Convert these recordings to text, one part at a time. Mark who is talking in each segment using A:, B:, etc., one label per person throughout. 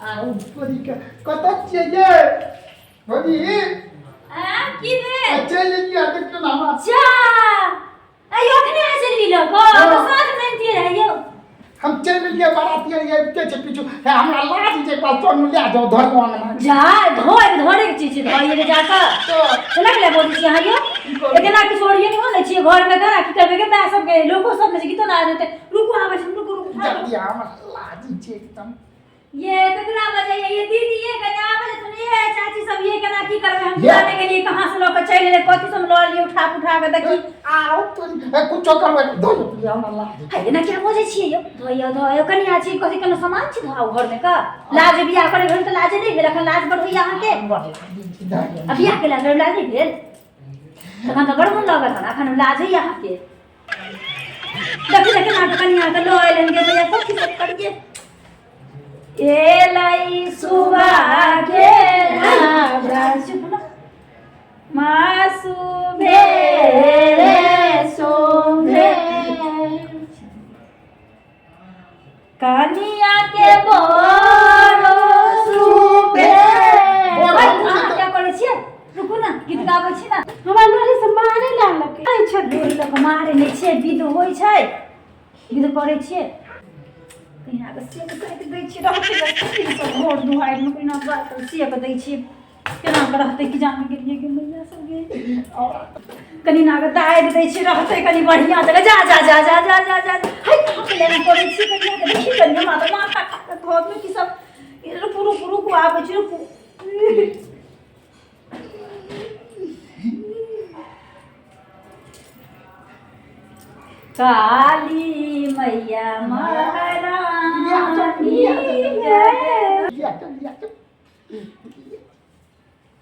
A: आ ऊपरी के कतऽ छियै ये भौजी?
B: आ की भेल?
A: आ चलि एलियै, देखियौ ने हमरा।
B: जा, अयो अखने अहाँ चलि गेलौ गो
A: हाँ।
B: साँझ में रहियो।
A: हम चलि एलियै, बाराती एलियै, अबिते छै पीछू। हे, हमरा लाज जे एक बार चलू, लए जाउ धर अंगना।
B: जा, धोए धरे के चीज छै, धोइए के जाकऽ
A: तऽ
B: केना के बोलै छी अहाँ यौ? एतना किछु ओरिये नहि होलै छियै घरमे, केना की करबै के? माय सबके लोको सब ने छै, गीतो ना देतै। रुकू, आबै छी, रुकू रुकू।
A: जल्दी, हमरा लाज छै एकदम।
B: ये ककरा बजाइए ये दीदी? ये कने आबै छथुन ये चाची सब। ये केना की करबै हम?
A: ये।
B: जाने के लिए कहाँ से लऽ के चलि एलै? कथी सब लऽ लियै उठा उठा के, देखी।
A: आरो तो कुछो करबै, धो हमरा लाज।
B: है, एना क्या बजै छियै यौ? धोइयो धोइयो, कनिया छी, कथी कोनो सामान छी धोआउ घरमे का? लाज, बियाह करे भेल तऽ लाजे नहि भेल? अखन लाज बड़ होइया अहाँके? आ बियाह केला लाज नहि भेल तखन तऽ बड़ मोन लागत हमरा। अखन लाज होइया अहाँके? देखी देखी ना, कनिया के लऽ एलनि गे भैया, कथी सब करिए? एलै सुबह के चुप ना। मासु भेरे सोभे कनिया के बड़ो सुभे। अहाँ क्या करै छियै? रुकू ने, गीत गाबै छी ने।
C: हमरा लोरी से मारे लागलक।
B: मारै छै लोरी लऽ कऽ? मारे नहि छियै, विध होइ छै, विध करै छियै। कहिना कऽ सेक काटि दै छियै, रहतै सब घर दुआरिमे। कहिना कऽ सेक दै छियै, केना कऽ रहतै कि जाने गेलियै कि मैया सब गे। कनि नाग दाबि दै छियै, रहतै कनि बढ़िआँ जगह। जा जा जा जा जा जा जा, है, कहाँ के लेना करै छियै? कनिया के देखी कनि, हमरा तऽ माथा खा कऽ धऽ देलक की सब। रुकू रुकू रुकू, आबै छी, रुकू। काली मैया महारानी जय।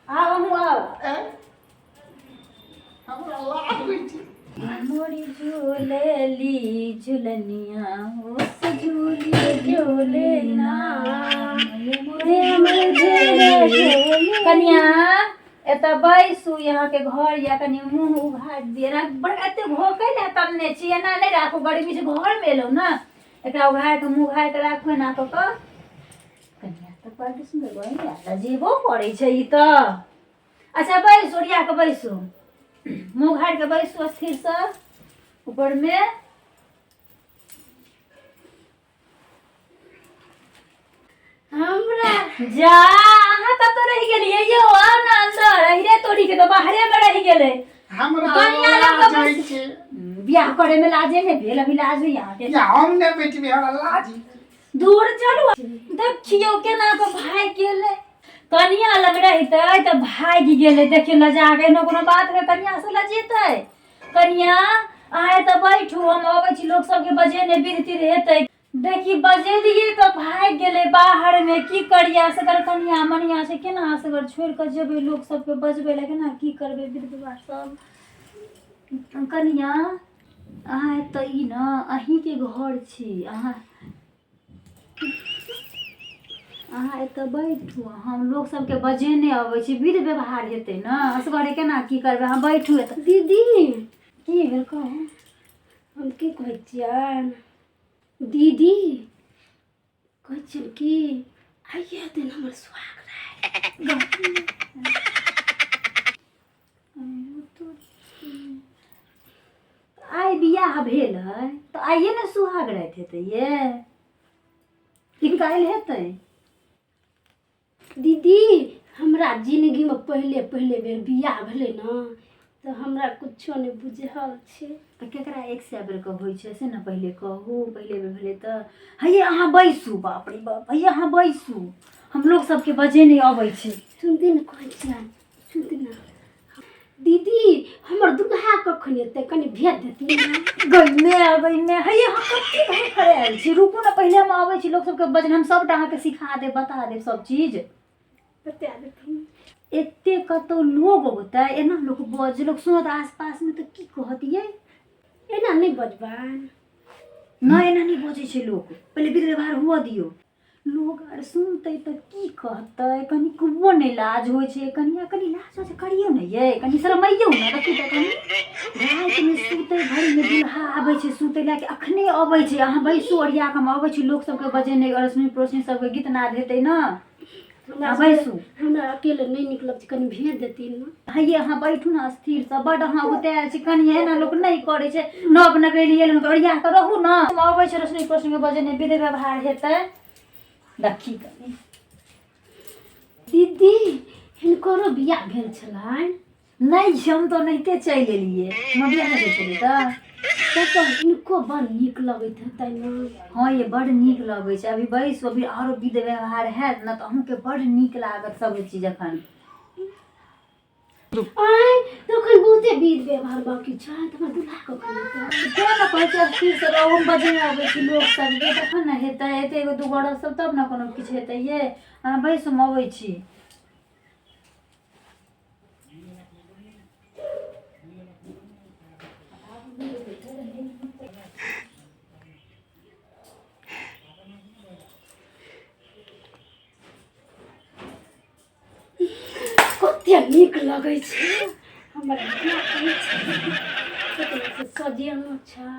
B: आउ, अहूँ आउ।
A: हमरा लाज होइ छै।
B: मोरी झूलेली झुलनिया उस झूली झूले ना। कनिया, एतऽ बैसू, अहाँके घर या कनि मुँह उघारि दिअ ना। बड़ एते घोकै लए तमने छी, एना नहि राखू। गर्मी छै, घरमे एलहुँ ने, एकरा उघारि कऽ, मुँह उघारि कऽ राखू एना कऽ कऽ। कनिया तऽ बड्ड सुन्दर बहिन, लजेबो करै छै ई तऽ। अच्छा बैसू, ओरिया कऽ बैसू, मुँह उघारि कऽ बैसू स्थिरसँ ऊपरमे।
C: हमरा
B: जा, अहाँ कतऽ रहि गेलियै यौ? आउ ने अंदर। अहिरे तोरी के तऽ बाहरे मे रहि गेलै।
A: हमरा
B: कनिया लग
A: लाज
B: कऽ
A: होइ छै।
B: बियाह करे मे लाजे नहि भेल? अभी लाज होइया अहाँके?
A: या हम नहि बैठबै, हमरा लाज होइ छै।
B: दूर चलू। देखियौ केना कऽ भागि गेलै। कनिया लग रहितै तऽ भागि गेलै। देखियौ, लजा के। एहनो कोनो बात भेल, कनिया से लजेतै? कनिया, अहाँ एतऽ बैठू, हम अबै छी लोक सबके बजेने, विध तिध हेतै। देखी, बजेलियै तऽ भागि गेलै बाहरमे। की करियै असगर? कनिया मनिया छै, केना असगर छोड़ि कऽ जेबै लोक सबके बजबै लए? केना की करबै विध व्यवहार सब? कनिया, अहाँ एतऽ, ई ने अहीँके घर छी। अहाँ अहाँ एतऽ बैठू, हम लोक सबके बजेने अबै छी, विध व्यवहार हेतै ने। असगरे केना की करबै? अहाँ बैठू एतऽ।
C: दीदी।
B: की भेल, कहू।
C: हम की कहै छियनि दीदी? कहै छियनि कि आइए दिन हमर सुहाग रहै।
B: आइ बियाह भेल है तऽ आइए ने सुहाग राति हेतै ये कि काल्हि हेतै?
C: दीदी, हमरा जिनगीमे पहिले पहिले बेर बियाह भेलै ने, तऽ हमरा कुछो नहि बुझल छै।
B: तऽ केकरा 100 बेरके होइ छै से ने पहिले कहू। पहिले बेर भेलै तऽ हैये अहाँ बैसू। बाप रे बाप, हैये अहाँ बैसू, हम लोक सबके बजेने अबै छी।
C: सुनती ने, कहै छियनि, सुनती ने दीदी, हमर दुल्हा कखन एतै? कनि भेज देती।
B: गइमे गइमे, हैये अहाँ कते भड़फड़ायल छी? रुकू ने, पहिले हम अबै छी लोक सबके बजने, हम सबटा अहाँके सिखा देब, बता देब सब चीज।
C: बता देथिन।
B: एते कतौ लोग औतै, एना लोक बज, लोक सुनत आसपासमे तऽ की कहत यै?
C: एना नहि बजबनि।
B: नहि, एना नहि बजै छै लोक। पहिले विध व्यवहार हुअ दियौ। लोग आर सुनतै तऽ की कहतै? कनिकबो नहि लाज होइ छै। कनिया, कनि लाज होइ छै, करियौ ने यै, कनि शरमैयौ ने। देखियौ तऽ, कनि रातिमे सुतै भरिमे दुल्हा आबै छै सुतै लए कि अखने अबै छै? अहाँ बैसू ओरिया कऽ, हम अबै छी। लोक सबके बजेने, अड़ोसिन पड़ोसिन सबके गीत नाद हेतै ने।
C: हमरा
B: बैसू।
C: हमरा अकेले नहि नीक लगै छै, कनि भेज देथिन ने।
B: हे, अहाँ बैठू ने स्थिरसँ। बड्ड अहाँ उतायल छी कनि, एना लोक नहि करै छै। नव नवेली एलहुँ तऽ ओरिया कऽ रहू ने। हम अबै छै, रोशनी पड़ोसिनके बजेने, विध व्यवहार हेतै। देखी कनि।
C: दीदी, हिनकरो बियाह भेल छलनि?
B: नहि, हम तऽ ओनाहिते चलि एलियै। हमर बियाह नहि भेल छलै तऽ।
C: तब तऽ हिनको बड़ नीक लगैत हेतै ने?
B: हँ ये, बड़ नीक लगै छै। अभी बैसू, अभी आरो विध व्यवहार हैत ने तऽ अहूँके बड़ नीक लागत सब चीज एखन।
C: आँय, तखन बहुते विध व्यवहार बाँकी छै तऽ हमर दुल्हा कखन एतै?
B: तेँ ने कहै छी, स्थिरसँ रहू। हम बजेने अबै छी लोक सबके, तखन ने हेतै। एते एगो दूगो सब तब ने कोनो किछु हेतै। ये, अहाँ बैसू, हम अबै छी।
C: कते नीक लगै छै हमर बियाह कहै छै। कते सजेनो छै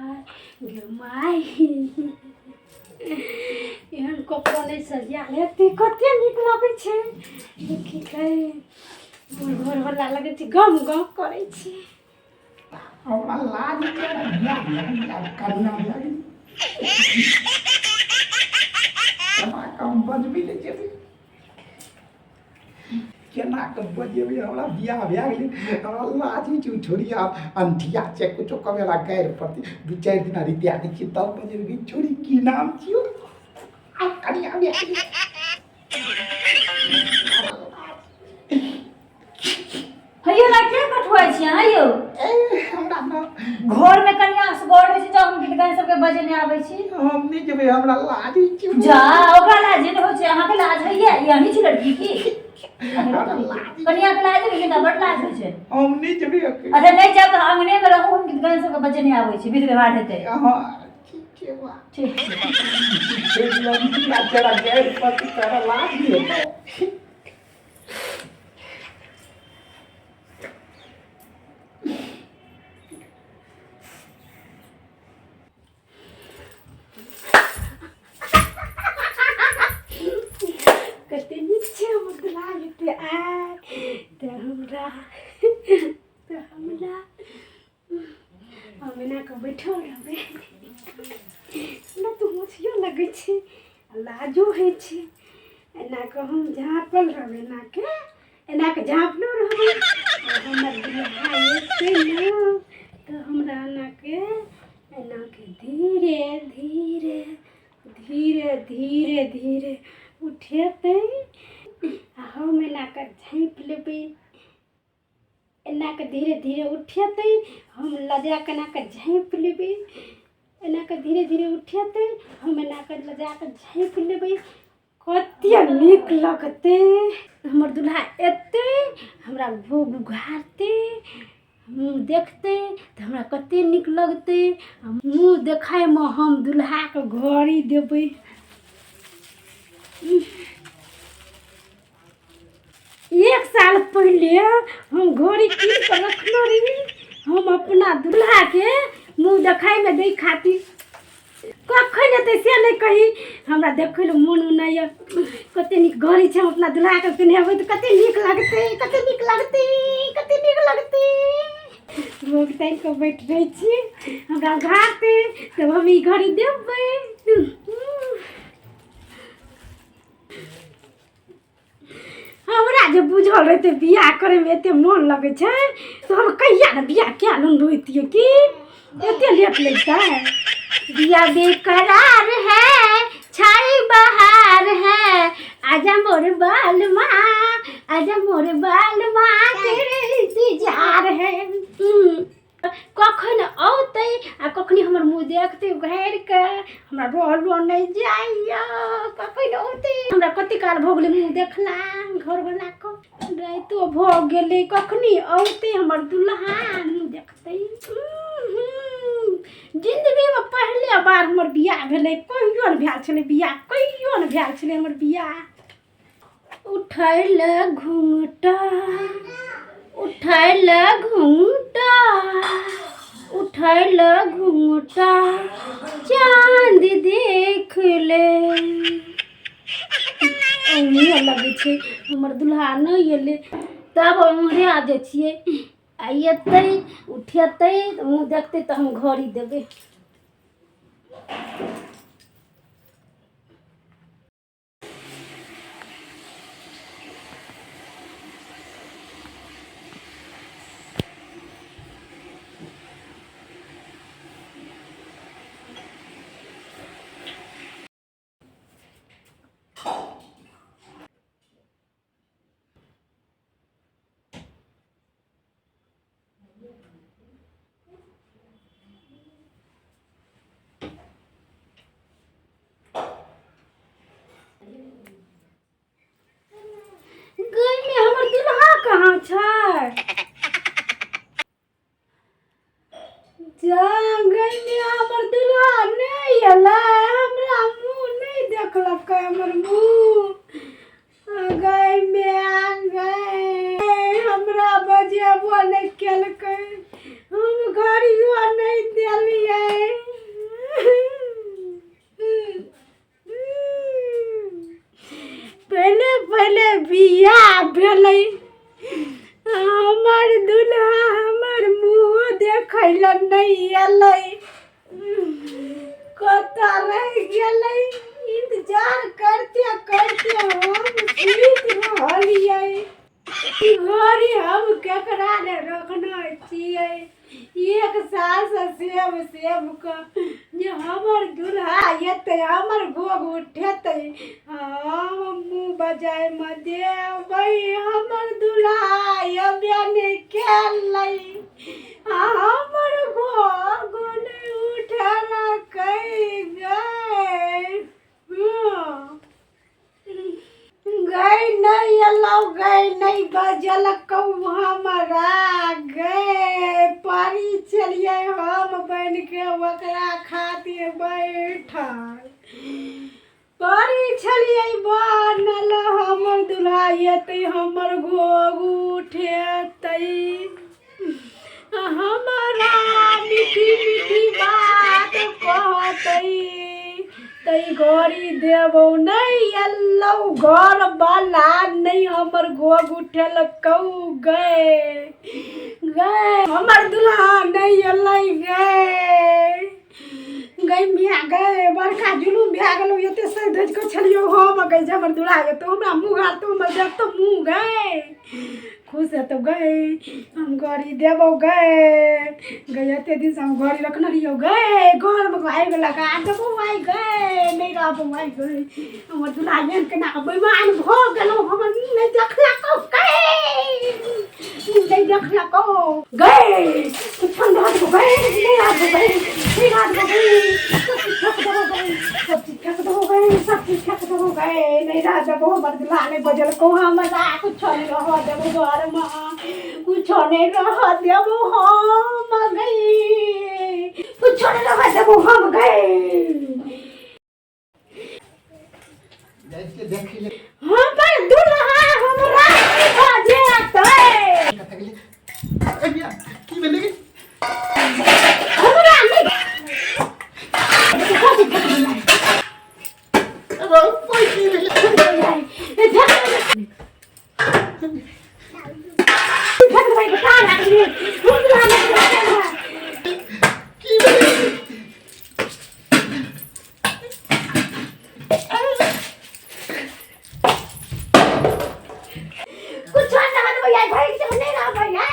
C: गे माय, एहन कपड़ो नहि सजायल हेतै। कते नीक लगै छै। देखी कै, हमर घरवला लगै छै गम गम करै छै।
A: हमरा लाज बियाह भए गेल, आब कन्या भए गेल। केना कऽ हम बजबै लए जेबै? केना कऽ बजेबै? हमरा बियाह भए गेलै, हमरा लाज होइ छै। ओ छोड़िया अनठिया छै, कुछो कमेला गारि पड़तै। 2-4 दिना रितिया दै छियै तब बजेबै। गै छोड़ी, की नाम छियौ? आब कनिया भए गेलै।
B: हैयो ना, के कठुआइ छी अहाँ यौ?
A: ए, हमरा न
B: घर में कनिया असगर रहै छै। जाउ, हम गीत गाइन सबके बजेने आबै छी।
A: हम नहि जेबै, हमरा लाज होइ छै।
B: जा, ओकरा लाज नहि होइ छै, अहाँके लाज होइया? ई अहीं छी लड़की की?
A: हमरा लाज।
B: कनिया के लाज नहि, बड लाज होइ छै।
A: हम नहि जेबै अकेले।
B: अच्छा, नहि जायब तऽ अंगने मे रहू, हम गीत गाइन सबके बजेने आबै छी, विध व्यवहार हेतै।
A: हँ, ठीक छै बा।
B: ठीक छै।
A: तोरा गैर पति, तोरा लाज नहि हेतौ?
C: कते नीक छै हमर दुल्हा। एते आय तऽ हमरा हम एना कऽ बैठल रहबै। हमरा तऽ हँसियो लगै छै आ लाजो होइ छै। एना कऽ हम झाँपल रहबै, एना के एना कऽ झाँपलो रहबै। आ हमर दुल्हा एतै ने तऽ हमरा एना के धीरे धीरे धीरे धीरे धीरे उठेतै आ हम एना कऽ झाँपि लेबै। एना कऽ धीरे धीरे उठेतै, हम लजा कऽ एना कऽ झाँपि लेबै। एना कऽ धीरे धीरे उठेतै, हम एना कऽ लजा कऽ झाँपि लेबै। कते नीक लगतै। हमर दुल्हा एतै, हमरा भोग उघारतै, मुँह देखतै तऽ हमरा कते नीक लगतै। आ मुँह देखायमे हम दुल्हाके घड़ी देबै। एक साल पहिले हम घड़ी कीन कऽ रखने रही, हम अपना दुल्हाके मुँह देखायमे दै खातिर। कखन एतै से नहि कही, हमरा देखै लए मोन उनाइए। कते नीक घड़ी छै, हम अपना दुल्हाके पिन्हेबै तऽ कते नीक लगतै, कते नीक लगतै, कते नीक लगतै। भोग तानि कऽ बैठ रहै छी, हमरा घाटतै तब हम ई घड़ी देबै। हमरा जे बुझल रहितै बियाह करैमे एते मोन लगै छै तऽ हम कहिया ने बियाह कए लेने रहितियै। की एते लेट लगितै? दिया बेकरार है, छाई बहार है, आजा मोर बाल माँ, आजा मोर बाल माँ, तेरे इंतजार है। कखन औतै आ कखनी हमर मुँह देखतै उघारि कऽ? हमरा रहलो नहि जाइए। कखन औतै? हमरा कते काल भऽ गेलै मुँह देखला घरवलाके, रातिओ भऽ गेलै। कखनी औतै हमर दुल्हा, मुँह देखतै? जिन्दगीमे पहिले बार हमर बियाह भेलै, कहियो नहि भेल छलै बियाह, कहियो नहि भेल छलै हमर बियाह। उठैल घुँघटा, उठैल घुँघटा, उठैल घुँघटा, चाँद देख ले। ओहिना लगै छै हमर दुल्हा नहि एलै, तब ओंघरा जाइ छियै। आ एतै उठेतै तऽ मुँह देखतै तऽ हम घड़ी देबै। गैमे हमर दुल्हा कहाँ छै? जा गैमे हमर दुल्हा नहि एलै, हमरा मुँह नहि देखलकै, हमर मुँह। गै माय गै, हमरा बजेबो नहि केलकै, हम घड़ियो नहि देलियै। पहिले पहिले बियाह भेलै, हमर दुल्हा हमर मुँहो देखै लए नहि अयलै, कतऽ रहि गेलै? इंतजार करते करते हम सुति रहलियै। ई घड़ी हम केकरा ले रखने छियै? एक सालसँ सेब सेब कऽ जे हमर दुल्हा एतै, हमर गोग उठेतै, हम मुँह बजायमे देबै। हमर दुल्हा एबे नहि केलै, हमर गोग नहि उठेलकै गै। गै नहि एलौ गै, नहि बजलकौ हमरा गै। परी छलियै हम बनिके ओकरा खातिर बैठल, परी छलियै बनल, हमर दुल्हा एतै, हमर घोघ उठेतै, हमरा मीठी मीठी बात कहतै, तै घड़ी देबौ। नहि एलौ घरवला, नहि हमर घोघ उठेलकौ गै। गै हमर दुल्हा नहि एलै गै। गै मिया गै, बड़का जुलुम भए गेलौ। एते सजि धजि कऽ छलियौ हम गै, जे हमर दुल्हा एतौ, हमरा मुँह गाड़तौ, हमर देखतौ मुँह गै, खुश हेतौ गै, हम घड़ी देबौ गै। गै एते दिनसँ हम घड़ी रखने रहियौ गै, घरमे आगि लगा देबौ आइ गै, नहि रहबौ आइ गै। हमर दुल्हा एहन केना कऽ बेईमान भऽ गेलौ? हमर मुँह नहि देखलकौ गै, मुँह नहि देखलकौ गै। कुछो नहि रहबौ गै, नहि रहबौ गै, नहि रहबौ गै। सब चीज फेक देबौ गै, सब चीज फेक देबौ गै, सब चीज फेक देबौ गै, नहि रह देबौ। हमर दुल्हा नहि बजलकौ हमरा, कुछो नहि रह देबौ घरमे, कुछो नहि रह देबौ हम गै, कुछो नहि रह देबौ हम गै।
A: जाइ छियै देखै लए।
C: हमर दुल्हा हमरा बजेतै।
A: कतऽ गेलै? अरे, की भेलै गे?
C: हमरा नहि।
A: अरे, की भेलै? की भेलै?
C: कुछ ना भैया, भाई नहीं रहा भैया।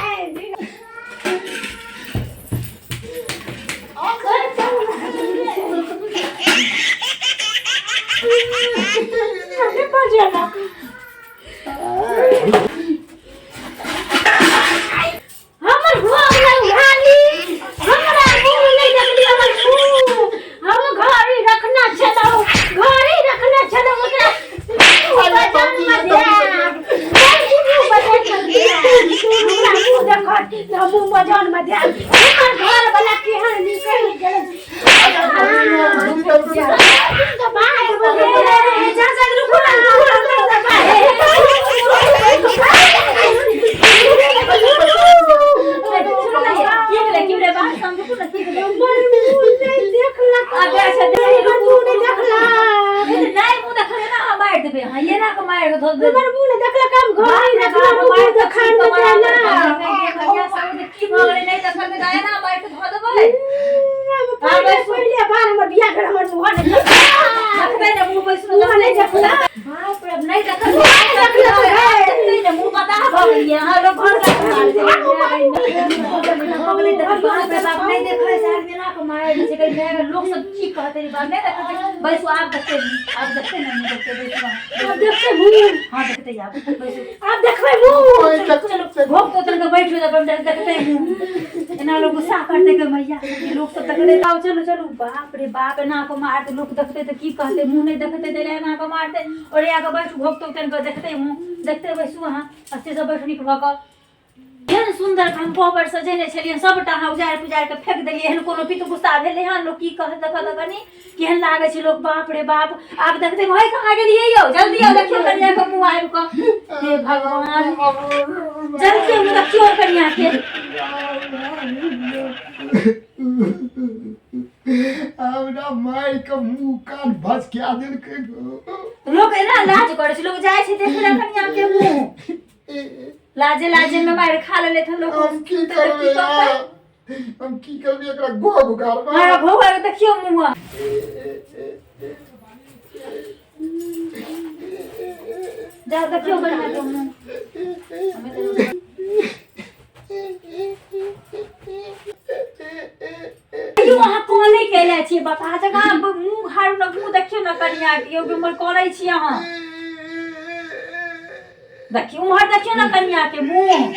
C: हमर भऽ गेलै उघाली, हमरा मुँह नहि देखली हमर मुँह। हम घड़ी रखने छलहुँ, घड़ी रखने छलहुँ, ओकरा बजन मे देब। मुँह बजन मे देब, हमरा मुँह देखत तऽ मुँह बजन मे देब। हमर घर वाला केहन निकलि गेलै।
B: देबै अहाँ एना कऽ मारि कऽ धऽ देबै।
C: हमर मुँह नहि देखलक, हम घर नहि देखलक, मुँह दोकान मे जाना।
B: की भऽ गेलै? नहि देखलकै तऽ एना मारि कऽ धऽ देबै।
C: पहिले पहिले बार हमर बियाह भेल, हमर मुँह नहि
B: देखबै ने मुँह, बैसू।
C: मुँह नहि देखलक।
B: बाप रे, नहि देखलक, देखतै ने मुँह। पता भऽ गेलियै अहाँ, लोक घर भऽ गेलै तऽ बाप रे बाप, नहि देखै से आदमी एना कऽ मारि दै छै। कहि माय, लोक सब की कहतै रे बाप? नहि देखै, बैसू। आब देखतै, आब देखतै ने मुँह, देखतै, बैसू अहाँ।
C: आब देखतै मुँह।
B: हाँ, देखतै, आब बैसू।
C: आब देखबै मुँह।
B: चलो चलो, भोग तो तनका बैठो जब देखते मुँह। एना लोग गुस्सा करते के मैया कि लोग सब देखते। आओ, चलो चलो। बाप रे बाप, एना को मारते, लोग देखते तो की कहते? मुँह नहीं देखते ते एना को मारते। और या के बैठू, भोग तो तनका देखते मुँह, देखते। बैसू अहाँ, अच्छे से बैठू नीक भऽ कऽ। केहन सुन्दर हम कोबर सजेने छलियै, सबटा अहाँ उजाड़ि पुजारि कऽ फेंक देलियै। एहन कोनो पित गुस्सा भेलै हँ? लोक की कहत? देखऽ तऽ कनि केहन लागै छै लोक। बाप रे बाप, आब देखते। भाई, कहाँ गेलियै यौ? जल्दी आउ, देखियौ कनिया के मुँह आबि कऽ। हे भगवान, जल्दी आउ, देखियौ कनिया के।
A: हमरा मारि के मुँह कान भसका देलकै।
B: लोक एना लाज करै छै? लोक जाइ छै देखै लए कनिया के मुँह? लाजे लाजे में मारि खा लेले थन लोक।
A: हम की करबै यार? हम की करबै? एकरा गोग उगारबै।
B: मारा भोग, देखियौ मुँह। जा, देखियौ कनिया के मुँह। यौ, अहाँ कॉले केले छियै बता जगह मुँह घाड़ू ने, मुँह देखियौ ने कनिया के। यौ, उम्हर करै छी अहाँ? देखियौ, उम्हर देखियौ ने कनिया के मुँह।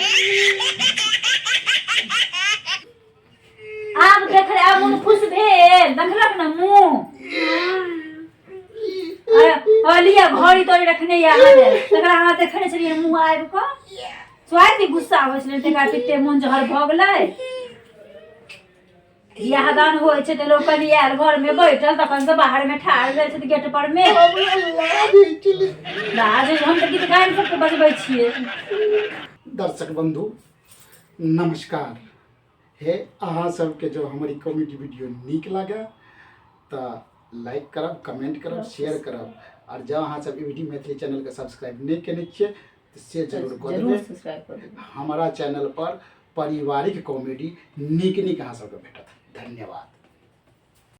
B: आब देख रहे, आब मोन खुश भेल? देखलक ने मुँह? लिअ, घड़ी तोड़ी रखने यऽ अहाँ लेल। तकरा अहाँ देखने छलियै मुँह आबि कऽ? स्वाति गुस्सा होइ छलै, तकरा पिते मोन जहर भऽ गेलै। बियाह दान होइ छै तऽ लोक कनि आयल घरमे बैठल, तखन से बाहरमे ठाढ़ भेल छै गेट पर मे।
A: हमरा लाज होइ छलै।
B: लाज? हम तऽ गीत गानि सबके बजबै छियै।
A: दर्शक बंधु, नमस्कार। हे, अहाँ सबके जब हमर ई कॉमेडी वीडियो नीक लागे तऽ लाइक करब, कमेंट करब, शेयर करब। और जब अहाँ सब एबीडी मैथिली चैनलके सब्सक्राइब नहि केने छियै तऽ से जरूर कऽ
B: जरूर
A: देबै।
B: सब्सक्राइब कर देबै।
A: हमारा चैनल पर पारिवारिक कॉमेडी नीक नीक अहाँ सबके भेटत। धन्यवाद।